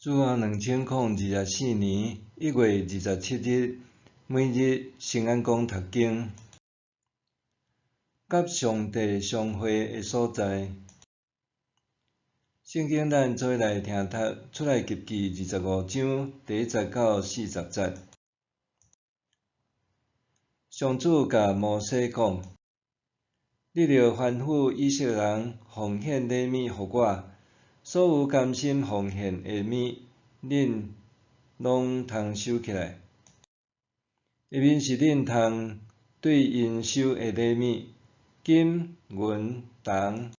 主後2024年1月27日，每日聖安講讀經，佮上帝相會的所在。聖經咱做伙來聽讀出埃及記25章第1節到40節。上主共摩西講：你著吩咐以色列人奉獻禮物予我，所有甘心奉獻的物，恁攏通收起來。下面是恁通對𪜶收的禮物：金、銀、銅、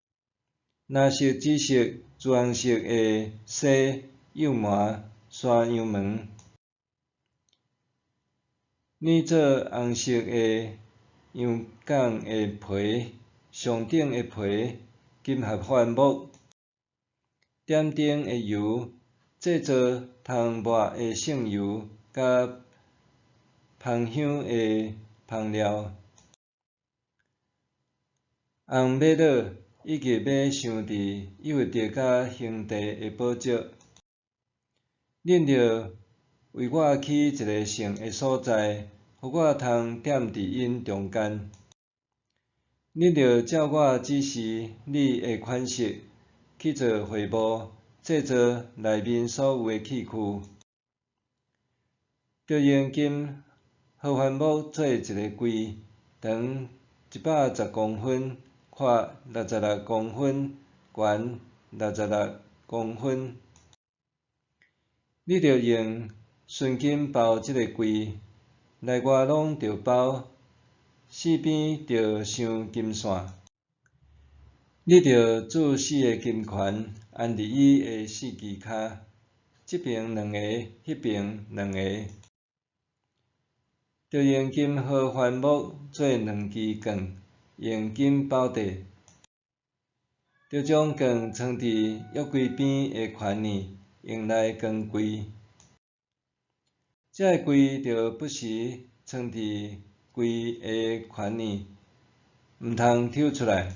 藍色、紫色、朱紅色的紗、幼毛、山羊毛，染做紅色的羊犅的皮，上等的皮，金合歡木，點燈的油，製造通抹的聖油，佮芳香的香料。紅瑪瑙，以及欲鑲佇以弗得佮胸蹄的寶石。恁著為我起一个聖的所在，予我通踮佇𪜶中間。恁著照我指示你的款式去做會幕，製造內面所有的器具。著用金合歡木做一个櫃，長110公分，闊66公分，懸66公分。你著用純金包這个櫃，內外攏著包，四邊著鑲金線。你著鑄四个金環，安佇伊的四支跤，這爿兩个，彼爿兩个。著用金合歡木做兩支棍，用金包底。著將棍藏佇約櫃邊的環內，用來扛櫃。這个櫃著不時藏佇櫃的環內，毋通抽出來。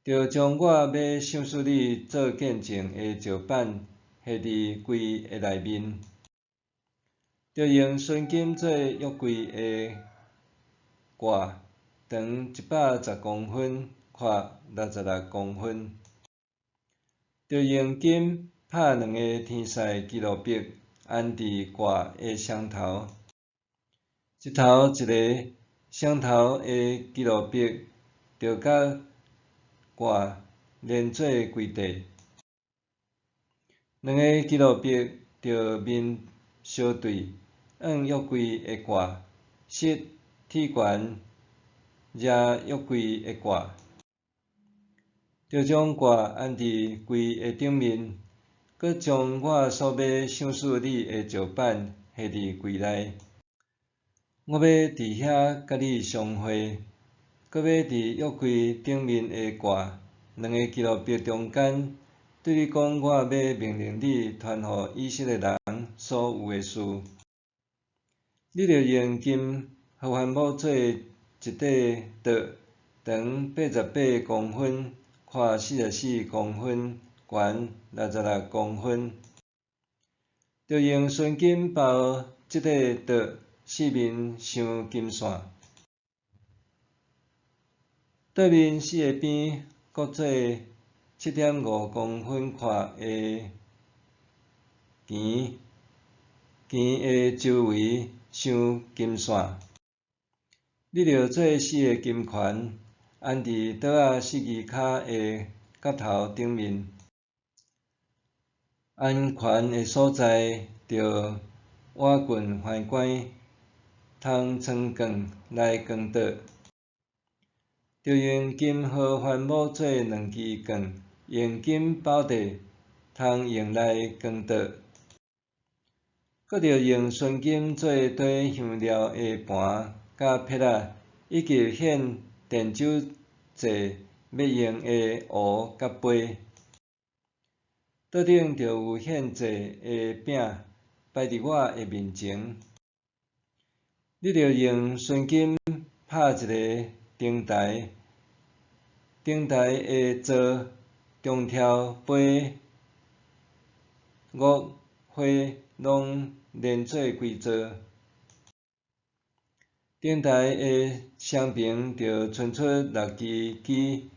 著將我欲賞賜你做見證的石板下佇櫃的內面。著用純金做約櫃的蓋，長110公分，闊66公分。著用金拍兩个天使基路伯，安佇蓋的雙頭，一頭一个，雙頭的基路伯著佮蓋連做規塊。兩个基路伯著面相對，向約櫃的蓋，膝鐵懸掠約櫃的蓋，著將蓋安佇櫃的頂面，閣將我所欲賞賜你的石板下佇櫃內。我欲佇遐佮你相會，閣欲佇約櫃頂面的蓋兩个基路伯中間，對你講我欲命令你傳予以色列人所有的事。你著用金合歡木做一塊桌，長88公分，闊44公分，懸66公分。著用純金包這塊桌，四面鑲金線。桌面四个邊各做7.5公分闊的弦，弦的周圍鑲金線。你著做四个金環，安佇桌仔四支跤的角頭頂面。安環的所在，著倚近橫杆，通藏棍來扛桌。著用金合歡木做兩支棍，用金包底，通用來扛桌。閣著用純金做綴香料的盤佮撇仔，以及獻奠酒祭欲用的壺佮杯。桌頂著有獻祭的餅擺佇我的面前。你著用純金拍一个燈台，燈台的座中柱飛岳、花攏连做规座。顶台的双爿著伸出六支旗，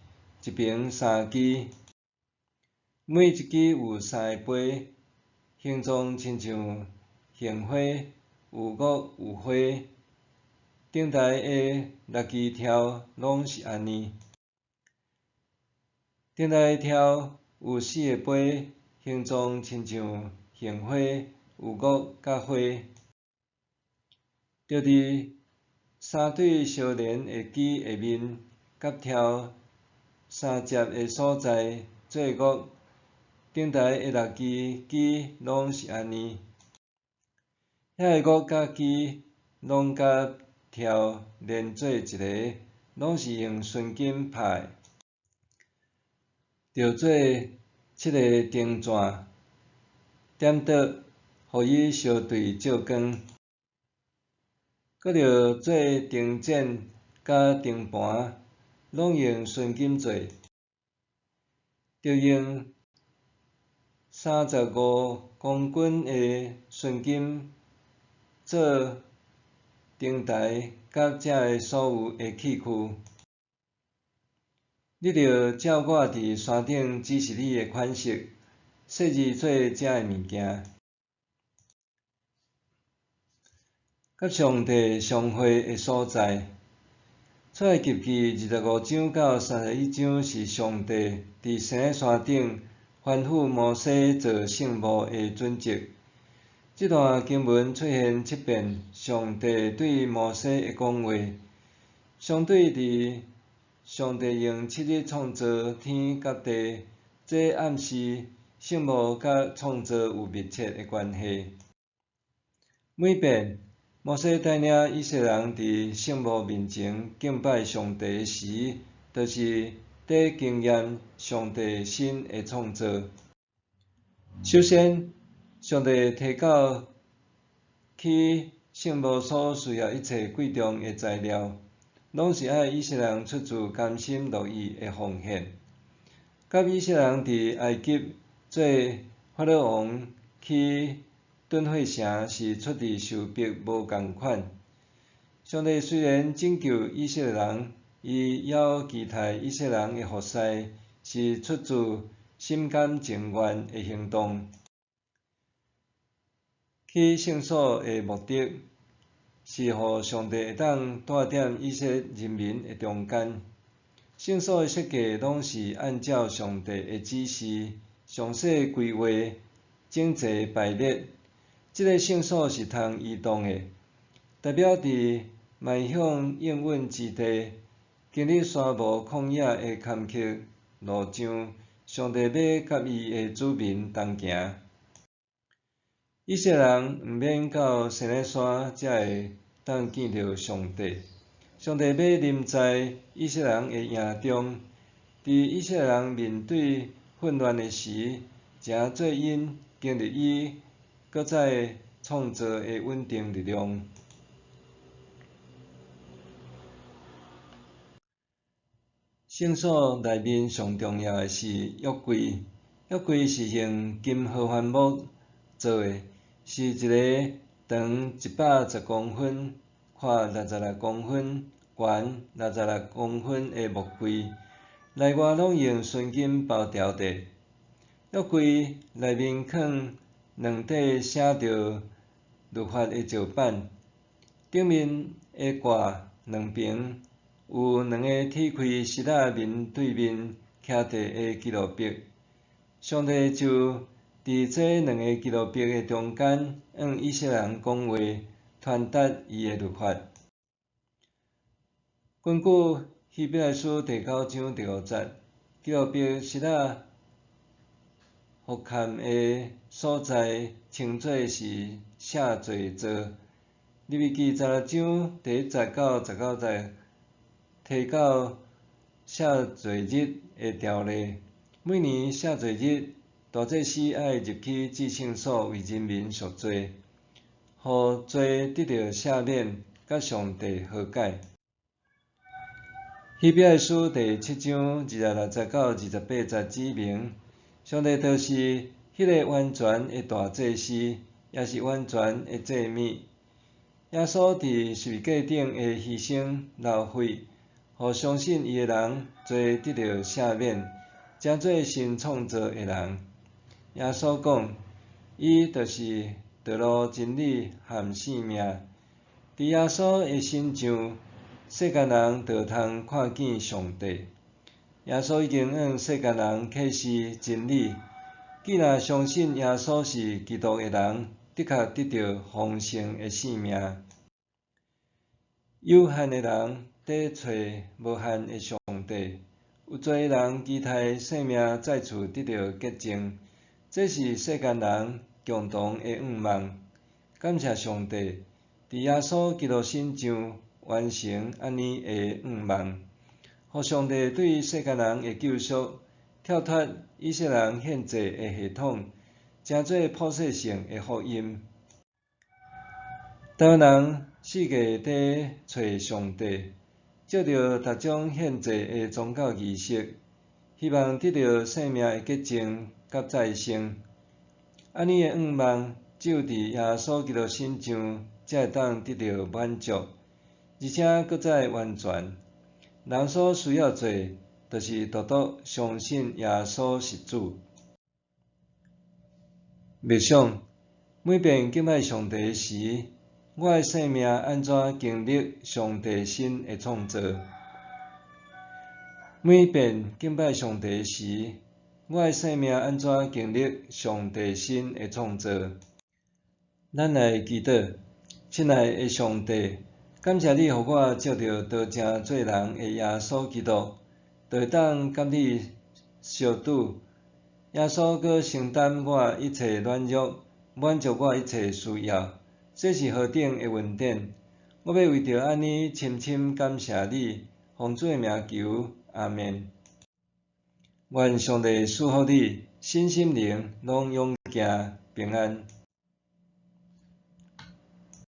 一爿三支，每一支有三个杯，形状亲像杏花，有岳有花。顶台的六支柱攏是按呢。顶台的柱有四个杯，形状亲像杏花，有岳佮花。著佇三对相连的旗下面，佮柱相接的所在做岳。顶台的六支旗攏是按呢。遐个岳佮旗攏佮柱连做一个，攏是用纯金拍的。著做七个灯盏，点著，予伊相对照光。閣著做灯盏佮灯盤，攏用純金做，著用35公斤的純金做燈台佮遮的所有的器具。你著照我佇山頂指示你的款式，細緻做遮的物件。佮上帝相會的所在，出埃及記25章到31章是上帝佇西奈山頂吩咐摩西做聖幕的準則。這段經文出現七遍上帝對摩西的講話。相對佇上帝用七日創造天佮地，這暗示聖幕佮創造有密切的關係。每遍摩西帶領以色列人佇聖幕面前敬拜上帝時，就是佇經驗上帝新的創造。首先，上帝提到起聖幕所需要一切貴重的材料，攏是愛以色列人出自甘心樂意的奉獻。佮以色列人佇埃及做法老王起囤貨城是出自受逼無仝款。上帝雖然拯救以色列人，伊猶期待以色列人的服侍是出自心甘情願的行動。起聖所的目的，是予上帝會當蹛踮以色列人民的中間。聖所的設計攏是按照上帝的指示，詳細規劃、整齊排列。這个聖所是通移動的，代表佇邁向應允之地，經歷沙漠曠野的坎坷路上，上帝欲佮伊的子民同行。以色列人毋免到西奈山才會當見著上帝，上帝欲臨在以色列人的營中，佇以色列人面對混亂的時，誠做𪜶經歷伊閣再創造的穩定力量。聖所內面上重要的是約櫃，約櫃是用金合歡木做的，是一个長110公分、寬66公分、懸66公分的木櫃，內外攏用純金包牢的。約櫃內面囥兩塊寫著律法的石板，頂面的蓋兩爿有兩个鐵開獅仔面對面徛佇的基路伯，上帝就佇這兩个基路伯的中間，向以色列人講話，傳達伊的律法。根據希伯來書第九章第五節，基路伯獅仔俯瞰的所在稱做是聖罪座。利未記16章第1節到19節提到赦罪日的條例。每年赦罪日，大祭司愛入去至聖所為人民贖罪，予罪得著赦免，佮上帝和解。希伯來書第7章26節到28節指明，上帝就是彼彼个完全的大祭司，也是完全的祭物。耶穌佇十字架頂的犧牲流血，予相信伊的人罪得著赦免，成做新創造的人。耶穌講，伊就是道路、真理和生命。佇耶穌的身上，世間人就通看見上帝。耶穌已經向世間人啟示真理，既若相信耶穌是基督的人，的確得著豐盛的生命。有限的人佇揣無限的上帝，有濟人期待生命再次得著潔淨，這是世間人共同的願望。感謝上帝，佇耶穌基督身上完成按呢的願望，予上帝對世間人的救贖，跳脫以色列人獻祭的系統，成做普世性的福音。台灣人四界佇揣上帝，藉著逐種獻祭的宗教儀式，希望得著生命的潔淨佮再生。按呢的願望，只有佇耶穌基督身上才會當得著滿足，而且閣再完全。人所需要做，就是獨獨相信耶穌是主。默想，每遍敬拜上帝時，我的生命按怎經歷上帝新的創造？每遍敬拜上帝時，我的生命按怎經歷上帝新的創造？咱來祈禱，親愛的上帝，感謝你予我藉著道成做人的耶穌基督，就會當佮你相拄。耶穌閣承擔我一切軟弱，滿足我一切需要，這是何等的恩典！我欲為著按呢深深感謝你，奉主的名求，阿們。願上帝賜福你，身心靈攏勇健平安。